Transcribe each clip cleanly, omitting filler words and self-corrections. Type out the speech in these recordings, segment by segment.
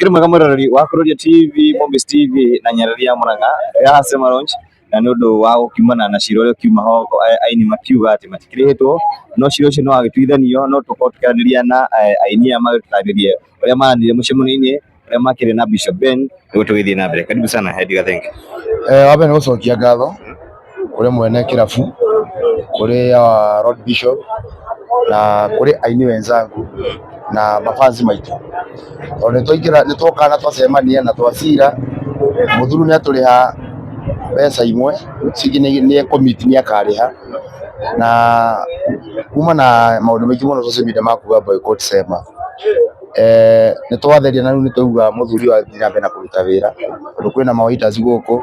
Ũkĩrĩ mwega mwĩroreri wa Kururia TV, Mombis TV na Nyarari ya Murang'a ya Sema Launch, na nĩ ũndũ wa gũkiumana na cira ũrĩa ũkiuma ho, aini makiuga atĩ matikĩrĩhĩtwo, no cira ũcio nĩ wagĩtuithanio. No tũkorwo tũkĩaranĩria na aini aya magĩtũtarĩrie ũrĩa maranĩria mũcemanio-inĩ ũrĩa makĩrĩ na Bishop Ben nĩguo tũgĩthiĩ na mbere. Karibu sana Head Gathenge. Wa mbere nĩ gũcokia ngatho kũrĩ mwene kĩrabu, kũrĩ our Lord Bishop na kũrĩ aini wenzangu na mafansi maitũ, tondũ nĩ twaingĩra, nĩ twoka na twacemania na twacira. Mũthuri nĩ atũrĩha mbeca imwe, cingĩ nĩ commit nĩ akarĩha, na kuma na maũndũ maingĩ mũno social media ma kuga boycott Sema. Nĩ twatheria na rĩu nĩ twauga mũthuri ũyũ athiĩ na mbere na kũruta wĩra, tondũ kwĩna ma waiters gũkũ,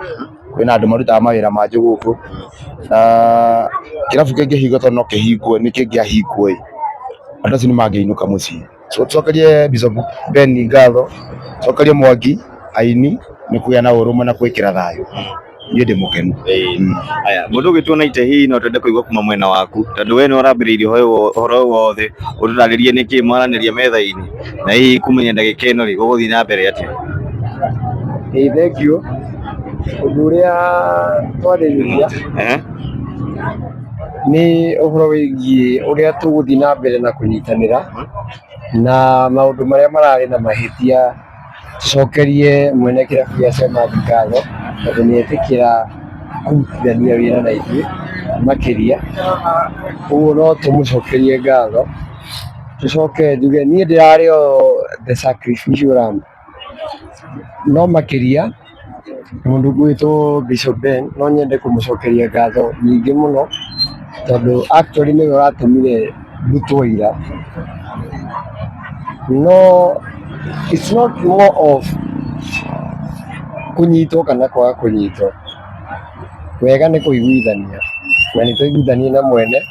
kwĩna andũ marutaga mawĩra mangĩ gũkũ, na kĩrabu kĩngĩhingwo, tondũ no kĩhingwo, nĩ kĩngĩahingwo ĩ, andũ acio nĩ mangĩinũka mũciĩ. So tucokerie Bishop Ben ngatho, tucokerie Mwangi, aini nĩ kũgĩa na ũrũmwe na gwĩkĩra thayũ. Niĩ ndĩ mũkenu. Aya, mũndũ ũgĩtwo na ite, hihi no twende kũigua kuma mwena waku, tondũ we nĩ ũrambĩrĩirie ũhoro ũyũ wothe. Ũtũtarĩrie nĩkĩ mwaranĩria metha-inĩ, na hihi kumenya ndagĩka ĩno rĩ, gũgũthiĩ na mbere atĩa? Ĩĩ, thank you. Ũndũ ũrĩa twarĩrĩria nĩ ũhoro wĩgiĩ ũrĩa tũgũthiĩ na mbere na kũnyitanĩra na maũndũ marĩa mararĩ na mahĩtia. Tũcokerie mwene kĩrabu gĩa Sema ngatho, tondũ nĩ etĩkĩra kũrutithania wĩra na ithuĩ makĩria. Ũguo no tũmũcokerie ngatho. Tũcoke njuge niĩ ndĩrarĩ o the sacrificial lamb, no makĩria mũndũ ũgwĩtwo Bishop Ben no nyende kũmũcokeria ngatho nyingĩ mũno, tondũ actually nĩwe ũratũmire ndutwo ira. No it's not more of kũnyitwo kana kwaga kũnyitwo, wega nĩ kũiguithania, na nĩ twaiguithania na mwene.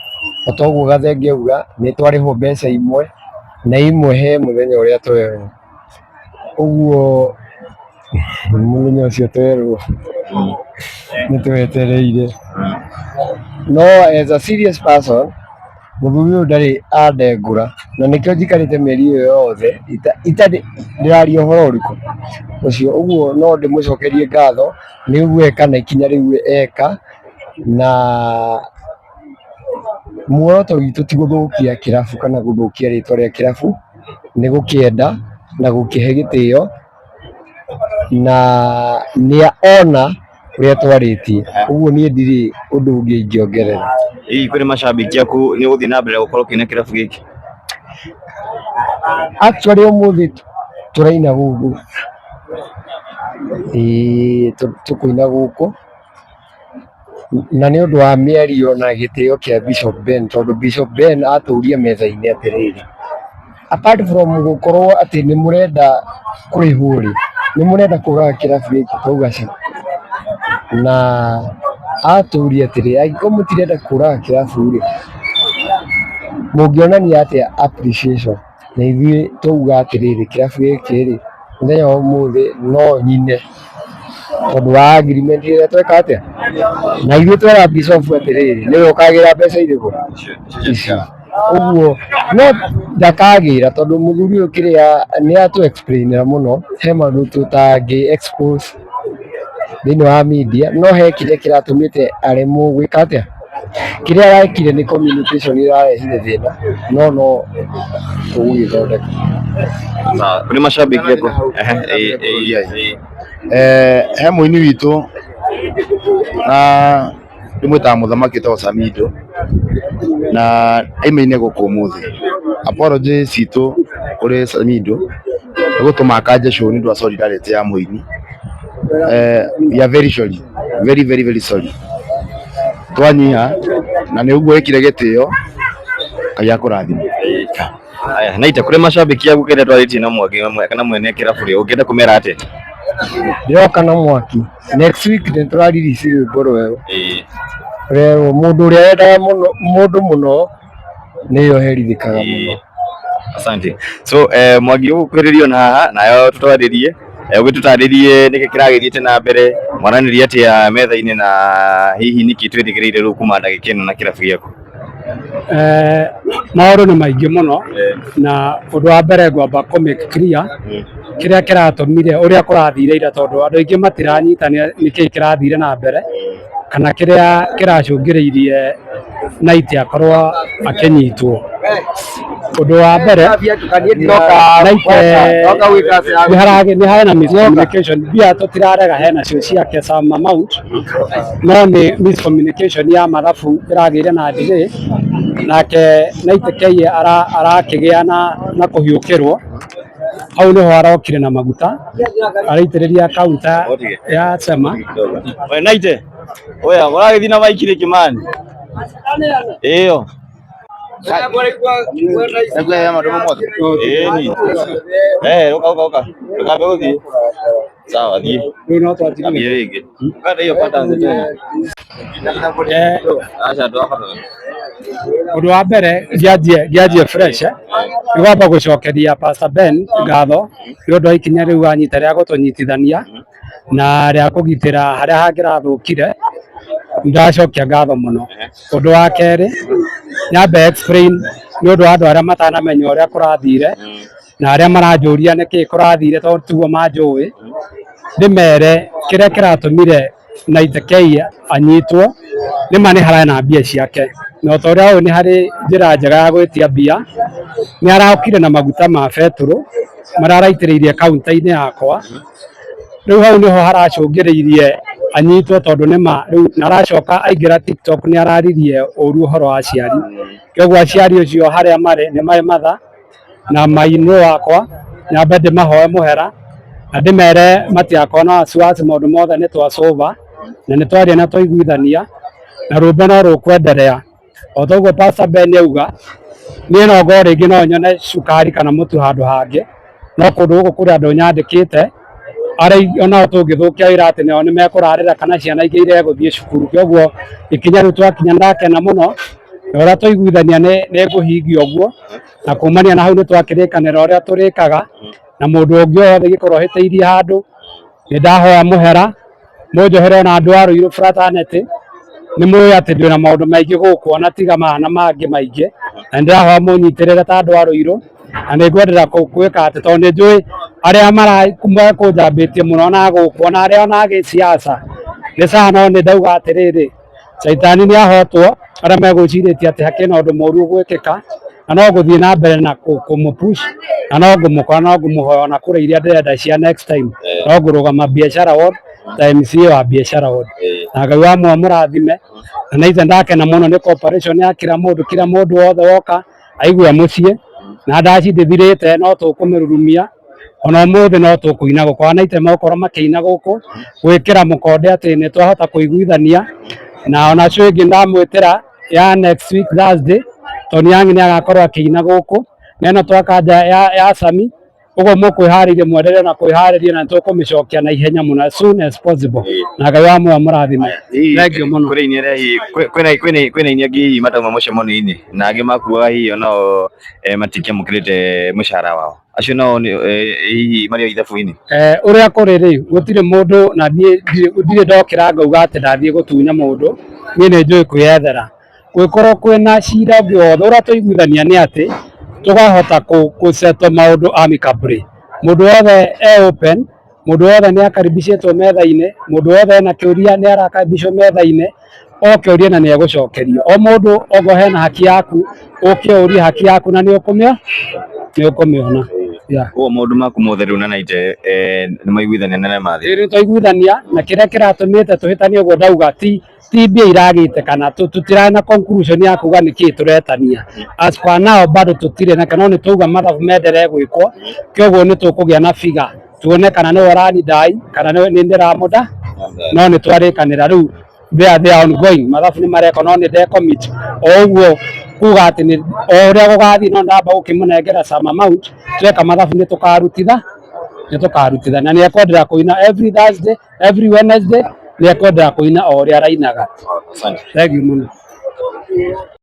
O ta ũguo Gathenge auga, nĩ twarĩhwo mbeca imwe na imwe he mũthenya ũrĩa twerwo. Ũguo mũthenya ũcio twerwo nĩ twetereire, no as a serious person, mũthuri ũyũ ndarĩ andengũra, na nĩkĩo njikarĩte mĩeri ĩyo yothe itarĩ ndĩraria ũhoro ũrĩkũ ũcio. Ũguo no ndĩmũcokerie ngatho nĩ ũguo eka na ikinya rĩu eka, na muoroto witũ ti gũthũkia kĩrabu kana gũthũkia rĩtwa rĩa kĩrabu, nĩ gũkĩenda na gũkĩhe gĩtĩo, na nĩ ona ũrĩa twarĩtie. Ũguo niĩ ndirĩ ũndũ ũngĩ ingĩongerera. Hihi kũrĩ macambĩki aku, nĩ ũgũthiĩ na mbere gũkorwo ũkĩina kĩrabu gĩkĩ? Actually ũmũthĩ tũraina gũkũ, ĩĩ, tũkũina gũkũ, na nĩ ũndũ wa mĩario na gĩtĩo kĩa Bishop Ben, tondũ Bishop Ben atũria metha-inĩ atĩrĩrĩ, apart from gũkorwo atĩ nĩ mũrenda kũrĩhwo rĩ, nĩ mũrenda kũraga kĩrabu gĩkĩ? Twauga ca. Na atũria atĩrĩ, angĩkorwo mũtirenda kũraga kĩrabu rĩ, mũngĩonania atĩa appreciation? Na ithuĩ twauga atĩrĩrĩ, kĩrabu gĩkĩ rĩ, mũthenya wa ũmũthĩ no nyine, tondũ wa agreement ĩrĩa tweka atĩa na ithuĩ. Twera Bishop atĩrĩrĩ, nĩwe ũkagĩra mbeca irĩkũ ici. Ũguo no ndakagĩra, tondũ mũthuri ũyũ kĩrĩa nĩ atũ explainĩra mũno, he maũndũ tũtangĩ expose thĩinĩ wa media, no he kĩrĩa kĩratũmĩte aremwo gwĩka atĩa. Kĩrĩa arekire nĩ communication ĩrarehire thĩna, no no tũgũgĩthondeka. Sawa, kũrĩ macambĩki aku. Ehe, ĩĩ, ĩĩ, ĩĩ. He mũini witũ na ndĩmwĩtaga mũthamaki, wĩtagwo Samido, na aimaine gũkũ ũmũthĩ. Apology citũ kũrĩ Samido nĩ gũtũma akanje show nĩ ũndũ wa solidarity ya mũini. We are very sorry, very very very sorry. Twanyiha na nĩ ũguo wĩkire gĩtĩo, Ngai akũrathime. Aya, Naita, kũrĩ macambĩki aku kĩrĩa twarĩtie na Mwangi kana mwene kĩrabu rĩ, ũngĩenda kũmera atĩa? Ndĩroka na mwaki. Next week nĩ tũra release rwĩmbo rwerũ. Rwerũ mũndũ ũrĩa wendaga mũno mũndũ mũno nĩyo herithĩkaga mũno. Asante. So Mwangi, ũgũkwĩrĩrio na haha nayo tũtwarĩrie, ũgĩtũtarĩrie nĩkĩ kĩragĩthiĩte na mbere, mwaranĩria atĩa metha-inĩ, na hihi nĩkĩ twĩrĩgĩrĩire rĩu kuma ndagĩka ĩno na kĩrabu gĩaku? Maũndũ nĩ maingĩ mũno, na ũndũ wa mbere ngwamba kũ make clear. Kiria kiratumire uria kurathire ira, tondu andu aingi matiranyitania niki kirathire na mbere kana kiria kiracungiriirie Naite akorwo akinyitwo. Undu wa mbere, Naite nĩ harĩ na miscommunication, mbia tũtirarega hena cio ciake some amount, no nĩ miscommunication ya mathabu ĩragĩire na delay, nake Naite K arakĩgĩa na kũhiũkĩrwo hau niho arokire na maguta araitĩrĩria counter ya Sema. We Naite, oya ũragĩthiĩ na maiki nĩkĩ mani? Ĩyo. Ĩni. Eh, ũka ũka ũka. Ndũkambe gũthiĩ. Sawa, thiĩ. Rĩu no twanjirie. Ambie rĩngĩ. Kanda hiyo patterns tena. Acha twabatara. Ũndũ wa mbere ngĩanjie fresh, nĩ kwamba gũcokeria Pastor Ben ngatho nĩ ũndũ wa ikinya rĩu anyita rĩa gũtũnyitithania na rĩa kũgitĩra harĩa hangĩrathũkire, ndacokia ngatho mũno. Ũndũ wa kerĩ, nyambe explain nĩ ũndũ wa andũ arĩa matanamenya ũrĩa kũrathire na arĩa maranjũria nĩkĩ kũrathire tondũ tiguo manjũĩ, ndĩmere kĩrĩa kĩratũmire Naite K anyitwo nĩ ma nĩ hararĩ na mbia ciake, na ota ũrĩa ũĩ nĩ harĩ njĩra njega ya gwĩtia mbia, nĩ arokire na maguta ma betũrũ marĩa araitĩrĩirie kaunta-inĩ yakwa, rĩu hau nĩho haracũngĩrĩirie anyitwo tondũ nĩma rĩu na aracoka aingĩra TikTok nĩ araririe ũru ũhoro wa aciari, kĩoguo aciari ũcio harĩa marĩ nĩ marĩ matha na mainũ wakwa, nyambe ndĩmahoe mũhera na ndĩmere matigakorwo na wasiwasi, maũndũ mothe nĩ twacũva na nĩ twaria na twaiguithania na rwĩmbo no rũkwenderea. O toguo Pastor Ben auga, niĩ no ngorwo rĩngĩ no nyone cukari kana mũtu handũ hangĩ, no kũndũ gũkũ kũrĩ andũ nyandĩkĩte arĩa onao tũngĩthũkia wĩra atĩ nao nĩ mekũrarĩra kana ciana ingĩ iregũthiĩ cukuru, kĩoguo ikinya rĩu twakinya ndakena mũno na ũrĩa twaiguithania nĩ ngũhingia ũguo, na kumania na hau nĩ twakĩrĩkanĩra ũrĩa tũrĩkaga, na mũndũ ũngĩ o wothe ingĩkorwo hĩtĩirie handũ nĩ ndahoya mũhera, mũnjohere ona andũ a Ruiru fraternity nĩ mũĩ atĩ ndĩna maũndũ maingĩ gũkũ ona tiga maya na mangĩ maingĩ, na nĩ ndĩrahoya mũnyitĩrĩre ta andũ a Ruiru, na nĩ ngwenderea gwĩka atĩ tondũ nĩ njũĩ arĩa marakũnjambĩtie mũno na gũkũ ona arĩa ona gĩsiasa nĩ sawa, no nĩ ndauga atĩrĩrĩ, caitani nĩ ahotwo, arĩa megwĩcirĩtie atĩ hakĩna ũndũ mũru ũgwĩkĩka, na no ngũthiĩ na mbere na kũmũpush na no ngũmũkora, no ngũmũhoya ona kũrĩ iria ndĩrenda cia next time, no ngũrũgama biashara ward ta MCA wa biashara ward, na Ngai wa muoyo mũrathime, na naithe ndakena mũno nĩ cooperation ya kila mũndũ, kila mũndũ wothe woka aigue mũciĩ, na ndaci ndĩthirĩte no tũkũmĩrurumia ona ũmũthĩ no tũkũina gũkũ, anaite megũkorwo makĩina gũkũ gwĩkĩra mũkonde atĩ nĩ twahota kũiguithania, na ona cio ĩngĩ ndamwĩtĩra ya next week Thursday, Tony Young nĩ agakorwo akĩina gũkũ, na ĩno twakanja ya Sami, ũguo mũkwĩharĩria mwendelee na kwĩharĩria na nĩtũkũmĩcokia na ihenya mũno as soon as possible, na Ngai wa muoyo mũrathime. Thank you mũno. Kwĩna aini arĩa hihi kwĩna aini angĩ hihi matauma mũcemanio-inĩ na angĩ makuaga hihi onao matikĩamũkĩrĩte mũcara wao, acio nao hihi marĩ o ithabu-inĩ? Ũrĩa kũrĩ rĩ, gũtirĩ mũndũ na niĩ ndirĩ ndokĩra ngauga atĩ ndathiĩ gũtunya mũndũ, niĩ nĩ njũĩ kwĩyethera. Gwĩkorwo kwĩna cira ũngĩ wothe ũrĩa twaiguithania nĩ atĩ tũkahota kũ settle maũndũ amicably, mũndũ wothe e open, mũndũ wothe nĩ akaribicĩtwo metha-inĩ, mũndũ wothe ena kĩũria nĩ arakaribicwo metha-inĩ, oke ũrie na nĩ egũcokerio. O mũndũ okorwo hena haki yaku ũke ũrie haki yaku na nĩ ũkũmĩona. Yeah. Koguo maũndũ maku mothe rĩu na Naite nĩ maiguithania na nĩ mathira. Ĩĩ nĩtwaiguithania na kĩrĩa kĩratũmĩte tũhĩtanie ũguo ndauga ti mbia iragĩte kana tũtirarĩ na conclusion ya kuga nĩkĩĩ tũretania. As per now bado tũtirĩ na, no nĩtwauga mathabu menderee gwĩkwo, kĩoguo nĩtũkũgĩa na figure tuone kana nĩwe ũranidai kana nĩ ndĩramũda, no nĩtwarĩkanĩra rĩu they are ongoing, mathabu nĩ marekwo no nĩ ndecommit o ũguo kuga atĩ nĩ o ũrĩa gũgathiĩ, no ndamba gũkĩmũnengera some amount, tweka mathabu nĩ tũkarutitha na nĩ ekwenderea kũina every Thursday, every Wednesday nĩ ekwenderea kũina o ũrĩa arainaga. Asante. Thank you mũno.